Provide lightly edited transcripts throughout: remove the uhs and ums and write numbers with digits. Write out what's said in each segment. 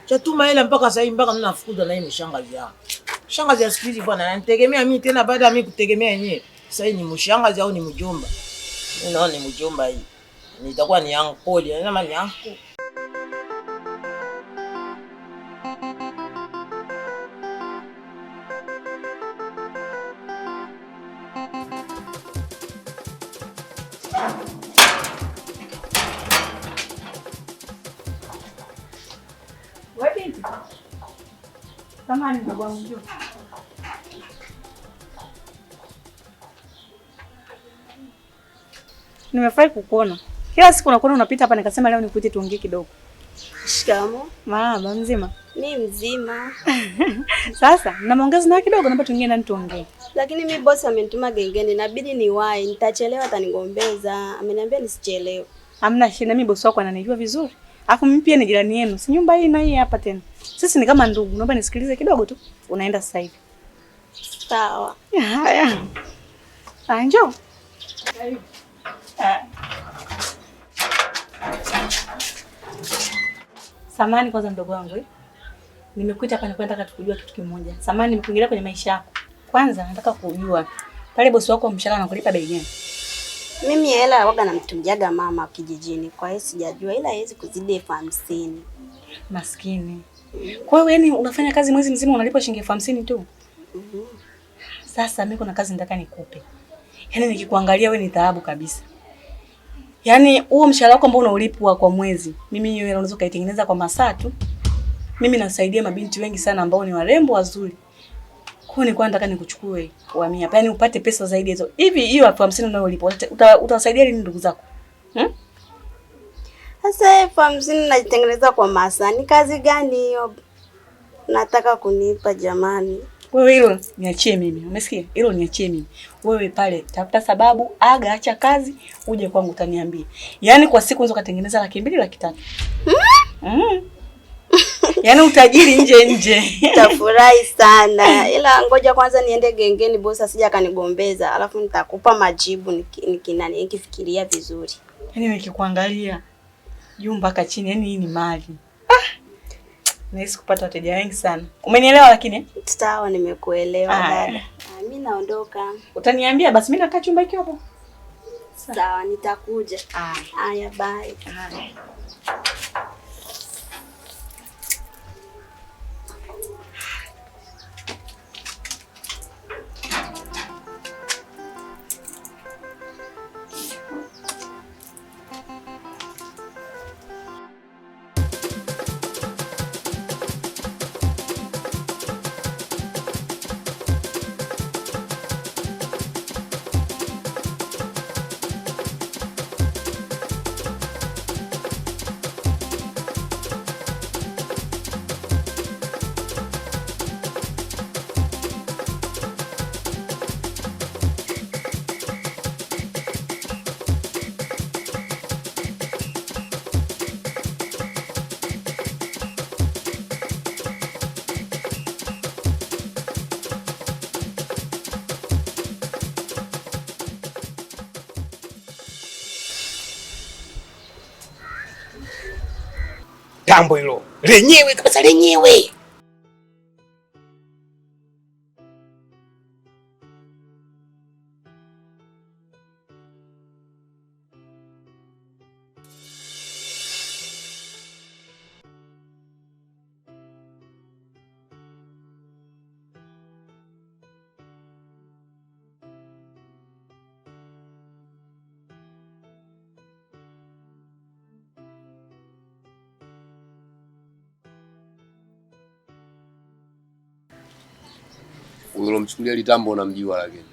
Chatuma hela mpaka sasa hivi mpaka mimi nafukuza na hii mshangazi yangu. Shangazi ya siku hizi bwana ananitegemea mimi tena baada ya mimi kutegemea yenyewe. Sasa hii ni mshangazi au ni mjomba? Mimi naona ni mjomba hii. Nitakuwa ni ankoli, ama ni anko. Samahani ndugu wangu, njoo. Nimefurahi kukuona. Kila siku nakuona unapita hapa, nikasema leo nikuite tuongee kidogo. Shikamoo. Marahaba, mzima? Mi mzima. Sasa na maongezi nayo kidogo, naomba tuingie ndani tuongee. Lakini mi bosi amenituma gengeni, inabidi niwahi, nitachelewa atanigombeza. Ameniambia nisichelewe. Hamna shida, mimi bosi wako ananijua vizuri. Alafu mimi pia ni jirani yenu. Si nyumba hii na hii hapa tena. Sisi ni kama ndugu. Naomba nisikilize kidogo tu. Unaenda sasa hivi. Sawa. Haya. Ah, njoo. Karibu. Samahani kwanza mdogo wangu eh. Nimekuita hapa nilikuwa nataka tukujua kitu kimoja. Samahani nimekuingilia kwenye maisha yako. Kwanza nataka kujua pale bosi wako mshahara anakulipa bei gani? Mimi hela waga namtunjaga mama kijijini, kwa hiyo sijajua, ila haiwezi kuzidi 50,000. Maskini. Kwa hiyo yani unafanya kazi mwezi mzima unalipwa shilingi 50,000 tu? Sasa mimi kuna kazi nataka nikupe. Yaani nikikuangalia wewe ni taabu kabisa. Yaani huo mshahara wako ambao unaulipwa kwa mwezi, mimi hiyo hela unaweza kaitengeneza kwa masaa tu. Mimi nasaidia mabinti wengi sana ambao ni warembo wazuri. Kwa hiyo nilikuwa nataka nikuchukue uhamie hapa, yaani upate pesa zaidi hizo. Hivi hiyo 50,000 unayolipwa utawasaidia lini ndugu zako? Sasa 50,000 najitengeneza kwa masaa. Ni kazi gani hiyo nataka kunipa jamani? Wewe hilo niachie mimi. Umesikia? Hilo niachie mimi. Wewe pale tafuta sababu, aga acha kazi, uje kwangu utaniambia. Yaani kwa siku unaweza kutengeneza 200,000 300,000. Yaani utajiri nje nje. Nitafurahi sana. Ila ngoja kwanza niende gengeni, bosi asije akanigombeza, alafu nitakupa majibu nikifikiria vizuri. Yaani nikikuangalia juu mpaka chini, yaani hii ni mali. Nahisi kupata wateja wengi sana. Umenielewa lakini? Sawa, nimekuelewa dada. Mimi naondoka. Utaniambia basi, mimi nakaa chumba hiki hapo. Sawa, nitakuja. Haya, bye. Haya. Tambo hilo lenyewe kabisa lenyewe. Ulomchukulia litambo unamjua lakini.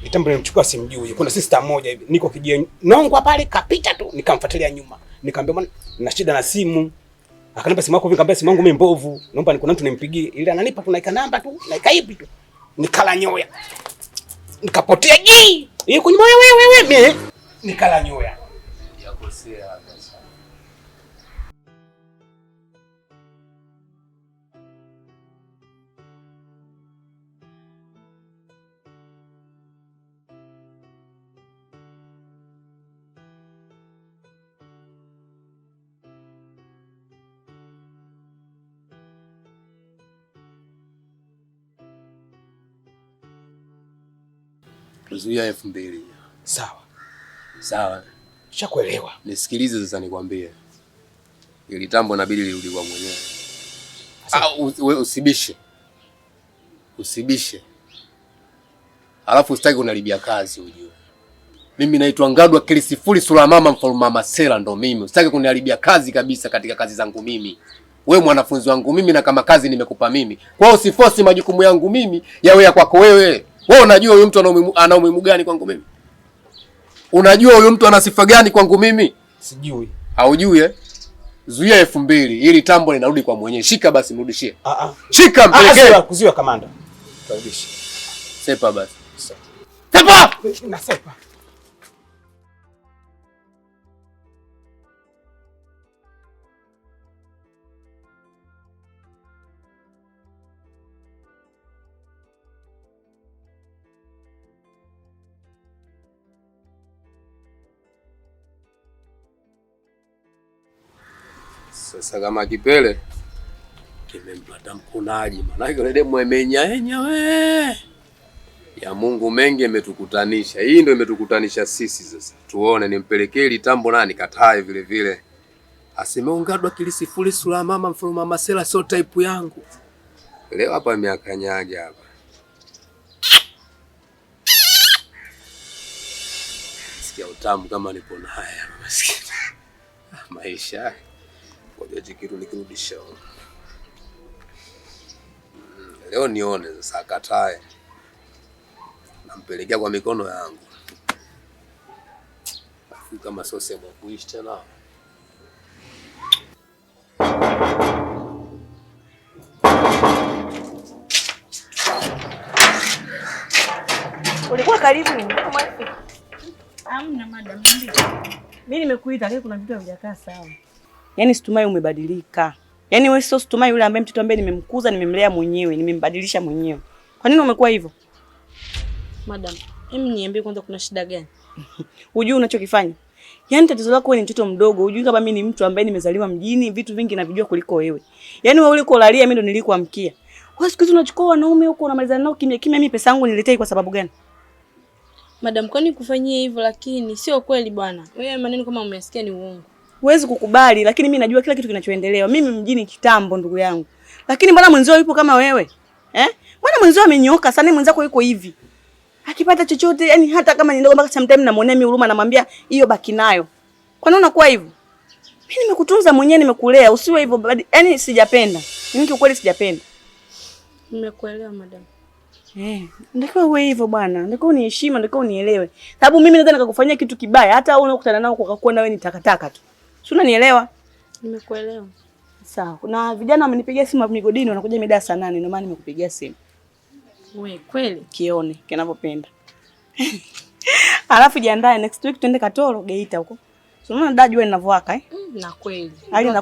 Litambo nilimchukua simjui. Kuna sister moja hivi niko kijiji Nongwa pale kapita tu nikamfuatilia nyuma. Nikamwambia bwana nina shida na simu. Akanipa simu yako hivi, nikamwambia simu yangu mimi mbovu. Naomba kuna mtu nimpigie. Ile ananipa tunaika namba tu, naika ipi tu. Nikala nyoya. Nikapotea ji. Yeye kwenye moyo wewe wewe mimi nikala nyoya. Yakosea kabisa. Zuia 2000. Sawa. Sawa. Nishakuelewa. Nisikilize sasa nikwambie. Ili tambo inabidi lirudi kwa mwenyewe. Usibishe. Usibishe. Alafu usitaki unaribia kazi ujue. Mimi naitwa Ngadwa Kili Sifuri sura mama mfalme Masela ndo mimi. Usitaki kuniharibia kazi kabisa katika kazi zangu mimi. Wewe mwanafunzi wangu mimi na kama kazi nimekupa mimi. Kwa hiyo usiforce majukumu yangu mimi yawe ya kwako wewe. Wewe unajua huyu mtu ana umuhimu gani kwangu mimi? Unajua huyu mtu ana sifa gani kwangu mimi? Sijui. Haujui eh? Zuia 2000 ili tambo linarudi kwa mwenyewe. Shika basi mrudishie. Shika mpelekee. Kuzuia kamanda. Turudishe. Sepa basi. Sepa! Na sepa. Sasa kama kipele kimempata mkunaji, maana yule demu amenyaenya we. Ya Mungu mengi imetukutanisha. Hii ndio imetukutanisha sisi sasa. Tuone nimpelekee litambo nani katae vile vile. Aseme Ngadwa Kili Sifuri sura mama mfalme Masela sio type yangu. Leo hapa miakanyaga hapa. Sikia utamu kama nipo naye maskini. Maisha. Ngoja kitu nikirudisha. Leo nione sasa akatae. Nampelekea kwa mikono yangu. Afu kama sio sehemu ya kuishi tena. Ulikuwa karibu. Hamna madam. Mimi nimekuita lakini kuna vitu havijakaa sawa. Yaani Situmai umebadilika. Yaani wewe sio Situmai yule ambaye mtoto ambaye nimemkuza, nimemlea mwenyewe, nimembadilisha mwenyewe. Kwa nini umekuwa hivyo? Madam, hebu niambie kwanza kuna shida gani? Hujui unachokifanya? Yaani tatizo lako wewe ni mtoto mdogo, hujui kama mimi ni mtu ambaye nimezaliwa mjini, vitu vingi navijua kuliko wewe. Yaani wewe ulikolalia mimi ndo nilikuamkia. Wewe siku hizi unachukua wanaume huko unamalizana nao kimya kimya, mimi pesa yangu niletei kwa sababu gani? Madam, kwani kufanyia hivyo lakini sio kweli bwana. Wewe maneno kama umesikia ni uongo. Huwezi kukubali, lakini mimi najua kila kitu kinachoendelea. Mimi mjini kitambo ndugu yangu. Lakini mbona mwenzio yupo kama wewe? Eh? Mbona mwenzio amenyoka sana, mwenzako yuko hivi. Akipata chochote, yani hata kama ni ndogo mpaka sometimes namuonea mimi huruma, namwambia hiyo baki nayo. Kwa nini unakuwa hivyo? Mimi nimekutunza mwenyewe, nimekulea, usiwe hivyo. Yaani sijapenda. Mimi kiukweli sijapenda. Nimekuelewa madam. Ndio wewe hivyo bwana. Ndio uniheshimu, ndio unielewe. Sababu mimi naweza nikakufanyia kitu kibaya hata wewe unakutana nao kwa kuwa na wewe ni takataka tu. Si unanielewa? Nimekuelewa. Sawa. Kuna vijana wamenipigia simu migodini wanakuja mida saa 8 ndio maana nimekupigia simu. Wewe kweli? Kione kinavyopenda. Alafu jiandae next week tuende Katoro Geita huko. Si unaona dada jua linavyowaka eh? Na kweli. Hali na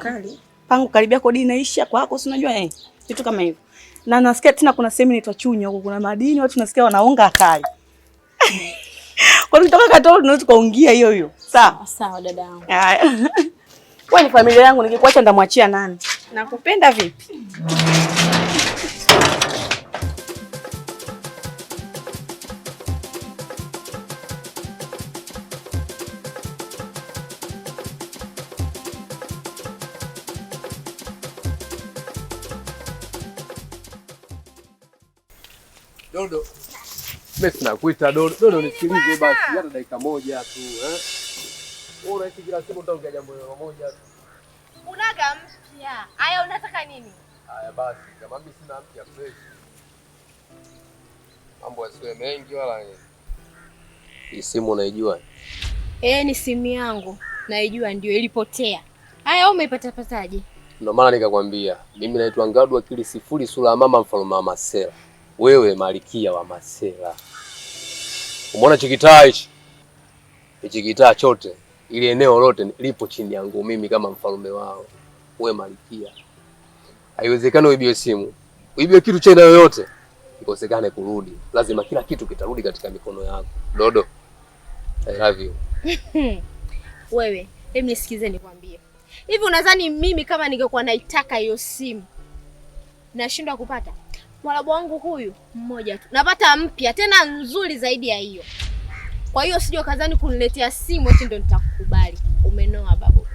pangu karibia kodi inaisha kwako si unajua eh. Vitu kama hivyo. Na nasikia tena kuna sehemu inaitwa Chunya huko kuna madini watu nasikia wanaonga akali. Kwa hiyo kutoka Katoro tunaweza tukaungia hiyo hiyo. Sawa? Sawa dada yangu. Haya. Wewe ni familia yangu nikikuacha ndamwachia nani? Nakupenda vipi? Dodo. Mimi sinakuita Dodo. Dodo nisikilize basi hata dakika moja tu eh. Wewe unaishi kila siku utaongea jambo moja tu. Unaga mpya. Haya unataka nini? Haya basi, kama mimi sina mpya fresh. Mambo yasiwe mengi wala nini. Hii simu unaijua? Eh, ni simu yangu. Naijua ndio ilipotea. Haya wewe umeipata pataje? Ndio maana nikakwambia mimi naitwa Ngadwa Kili Sifuri sura mama mfalme wa Masela. Wewe malikia wa Masela. Umeona chikitaa hichi? Hichi kitaa chote, ili eneo lote lipo chini yangu mimi kama mfalme wao. Wewe malikia. Haiwezekani uibiwe simu. Uibiwe kitu cha aina yoyote. Ikosekane kurudi. Lazima kila kitu kitarudi katika mikono yako. Dodo. I love you. Wewe, hebu nisikize nikwambie. Hivi unadhani mimi kama ningekuwa naitaka hiyo simu nashindwa kupata? Mwarabu wangu huyu mmoja tu. Napata mpya tena nzuri zaidi ya hiyo. Kwa hiyo usije kazani kuniletea simu eti ndio nitakukubali. Umenoa babu.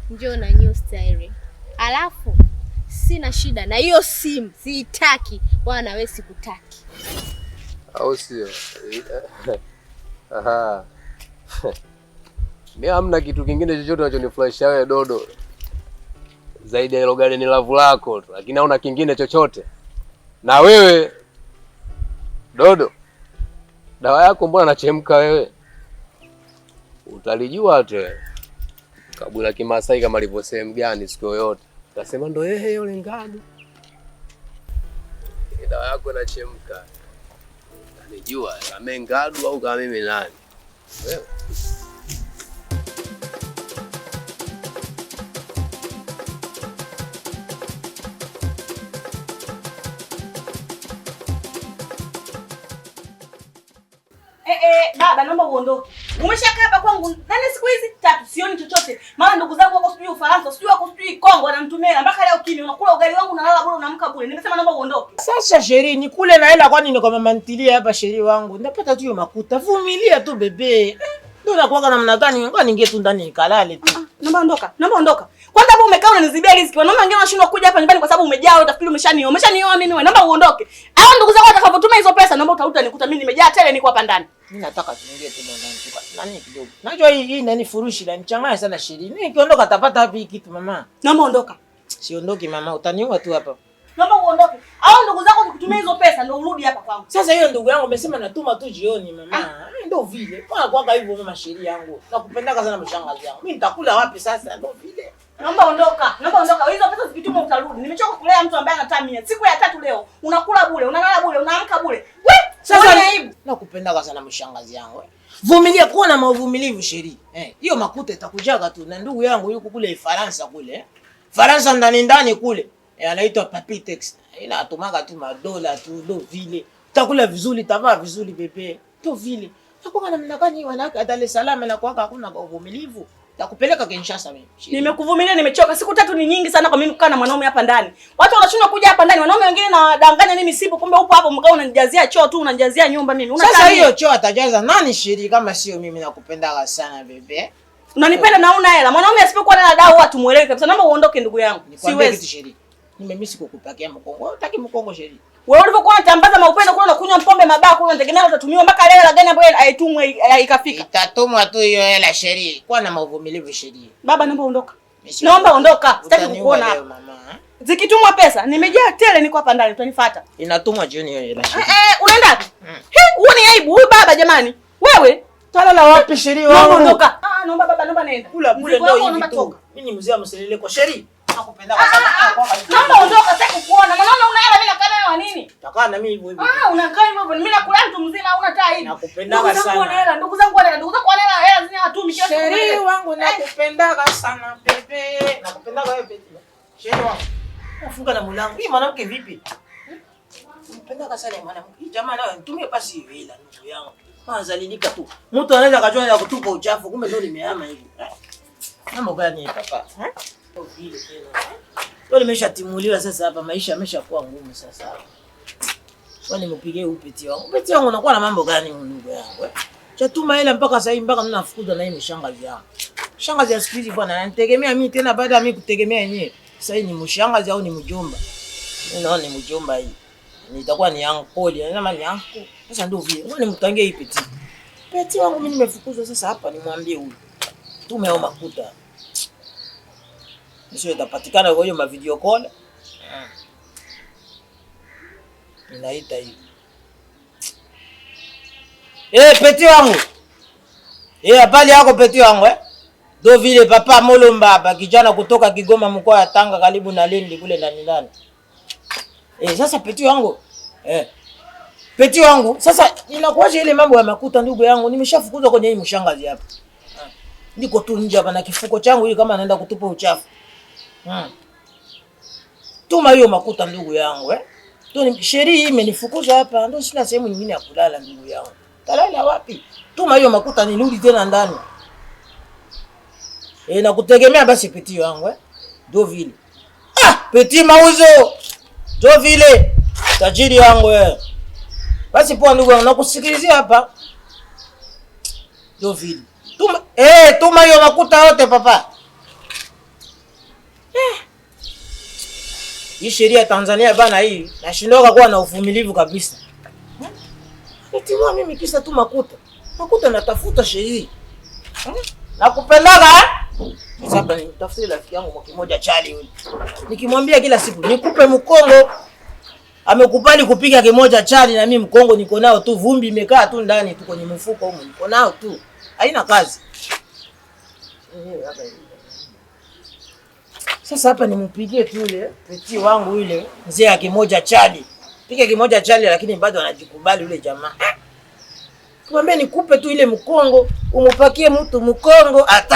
Njoo na new style. Alafu sina shida na hiyo simu, siitaki wala na wewe sikutaki. Au sio? Aha. Mimi hamna kitu kingine chochote kinachonifurahisha wewe Dodo zaidi ya hilo gari ni lavu lako tu, lakini hauna kingine chochote. Na wewe Dodo, dawa yako mbona nachemka wewe? Utalijua tu kabila Kimasai kama lipo sehemu gani siku yoyote. Utasema ndo yeye yule Ngadu. Dawa yako inachemka. Unanijua kama Ngadu au kama mimi nani? Wewe. Baba naomba uondoke. Umeshakaa hapa kwangu nani siku hizi tatu sioni chochote. Maana ndugu zangu wako sijui Ufaransa, sijui wako sijui Kongo wananitumia hela mpaka leo kimya. Unakula ugali wangu unalala bure unaamka bure. Nimesema naomba uondoke. Sasa sheri ni kule na hela kwani ni kwa mama ntilie hapa sheri wangu. Ndapata tu hiyo makuta. Vumilia tu bebe. Ndio nakuaga namna gani? Ngoja ningie tu ndani nikalale tu. Naomba ondoka. Naomba ondoka. Kwanza hapo umekaa unanizibia riziki. Wanaume wengine wanashindwa kuja hapa nyumbani kwa sababu umejaa, utafikiri umeshanioa. Umeshanioa mimi wewe. Naomba uondoke. Hao ndugu zako watakavyotuma hizo pesa naomba utaruta nikuta mimi nimejaa tele niko hapa ndani. Mimi nataka tuingie tu ndani tu. Nani kidogo. Najua hii nani furushi la nichanganya sana sheri. Mimi nikiondoka tapata wapi hii kitu mama? Naomba ondoka. Siondoki mama, utaniua tu hapa. Naomba uondoke. Hao ndugu zako wakikutumia hizo pesa ndio urudi hapa kwangu. Sasa hiyo ndugu yangu amesema natuma tu jioni mama. Ndio vile. Mbona kuaga hivyo mama sheri yangu? Nakupendaka sana mshangazi yangu. Mimi nitakula wapi sasa? Ndio vile. Naomba ondoka. Naomba ondoka. Hizo pesa zikitumwa utarudi. Nimechoka kulea mtu ambaye anatamia. Siku ya tatu leo unakula bure, unalala bure, unaamka bure. We, sasa ni aibu. Nakupendaka sana mshangazi yangu. Vumilia, kuwa na mauvumilivu sheri. Hiyo makuta itakujaga tu na ndugu yangu yuko kule Faransa kule. Faransa ndani ndani kule. Anaitwa Papitex. Ila atumaka tu madola tu ndo vile. Utakula vizuri, tavaa vizuri bebe. Ndo vile. Nakuwa namna gani wanawake Dar es Salaam na kuwaka hakuna uvumilivu. Takupeleka Kinshasa mimi. Nimekuvumilia, nimechoka. Siku tatu ni nyingi sana kwa mimi kukaa na mwanaume hapa ndani. Watu wanashindwa kuja hapa ndani. Wanaume wengine na wadanganya mimi sipo, kumbe upo hapo mkao unanijazia choo tu, unanijazia nyumba mimi. Una sasa hiyo choo atajaza nani shiri kama sio mimi? Nakupendaga sana bebe. Unanipenda na una hela. Mwanaume asipokuwa na dau watu muelewe kabisa. Naomba uondoke ndugu yangu. Siwezi kitu shiri. Nimemisi kukupakia mkongo. Wewe unataka mkongo sheri? Wewe ulivyokuwa unatambaza maupendo kule unakunywa pombe mabaa kule unategemea utatumiwa mpaka leo hela gani ambayo haitumwe ikafika? Itatumwa tu hiyo hela sheri. Kuwa na mauvumilivu sheri. Baba naomba ondoka. Naomba ondoka. Sitaki kukuona hapa. Mama. Zikitumwa pesa nimejaa tele niko hapa ndani utanifuata. Inatumwa jioni hiyo hela sheri. Unaenda wapi? Huo ni aibu huyu baba jamani. Wewe talala wapi sheri wangu? Naomba ondoka. Naomba baba naomba nenda. Kula kule ndio hivi tu. Mimi ni mzee wa mselele kwa sheri. Nakupenda sana. Naomba ondoka, sitaki kukuona. Maana una hela mimi nakaa nayo nini? Takaa na mimi hivyo hivyo. Unakaa hivyo hivyo. Mimi nakula mtu mzima una taa hivi. Nakupenda sana. Ndugu zangu wana hela, ndugu zangu wana hela, hela zina watumi kila siku. Sheri wangu nakupenda sana bebe. Nakupenda wewe bebe. Sheri wangu. Nafunga na mlango. Hii mwanamke vipi? Nakupenda sana mwanamke. Hii jamaa nayo nitumie basi hiyo hela ndugu yangu. Kwanza lilika tu. Mtu anaweza akajua ya kutupa uchafu kumbe ndio nimehama hivi. Mambo gani papa? Leo nimeshatimuliwa sasa hapa, maisha yameshakuwa ngumu sasa hapa. Kwa nimpigie upeti wangu. Upeti wangu unakuwa na mambo gani ndugu yangu? Chatuma hela mpaka sasa hivi mpaka mimi nafukuza na hii mishangazi yangu. Shangazi ya siku hizi bwana ananitegemea mimi tena baada ya mimi kutegemea yenyewe. Sasa hii ni mshangazi au ni mjomba? Mimi naona ni mjomba hii. Nitakuwa ni uncle, yani kama ni uncle. Sasa ndio vile. Ngoja nimtangie hii peti. Peti wangu mimi nimefukuzwa sasa hapa nimwambie huyu. Tume au makuta. Sio itapatikana kwa hiyo ma video call. Inaita hivi. Peti wangu. Habari yako peti wangu eh? Do vile papa Molomba hapa kijana kutoka Kigoma mkoa wa Tanga karibu na Lindi kule ndani ndani. Sasa peti wangu. Peti wangu, sasa inakuaje ile mambo ya makuta ndugu yangu? Nimeshafukuzwa kwenye hii mshangazi hapa. Niko tu nje hapa na kifuko changu hili kama naenda kutupa uchafu. Tuma hiyo makuta ndugu yangu eh. Ndio sheria hii imenifukuza hapa, ndio sina sehemu nyingine ya kulala ndugu yangu. Talala wapi? Tuma hiyo makuta nirudi tena ndani. Nakutegemea basi peti yangu eh. Ndio vile. Peti mauzo. Jo vile tajiri yangu wewe. Basi poa ndugu yangu, nakusikilizia hapa. Jo vile. Tuma tuma hiyo makuta yote papa. Hii sheria ya Tanzania bana hii, nashindwa kuwa na uvumilivu kabisa. Nitimua mimi kisa tu makuta. Makuta natafuta sheria. Nakupendaga eh? Sasa nitafutie rafiki yangu kimoja chali yule. Nikimwambia kila siku nikupe mkongo, amekubali kupiga kimoja chali na mimi mkongo niko nao tu, vumbi imekaa tu ndani tu kwenye mfuko huko niko nao tu. Haina kazi. Sasa hapa nimpigie tu yule peti wangu yule mzee ya kimoja chali. Piga kimoja chali lakini bado anajikubali yule jamaa. Kumwambia nikupe tu ile mkongo, umupakie mtu mkongo ata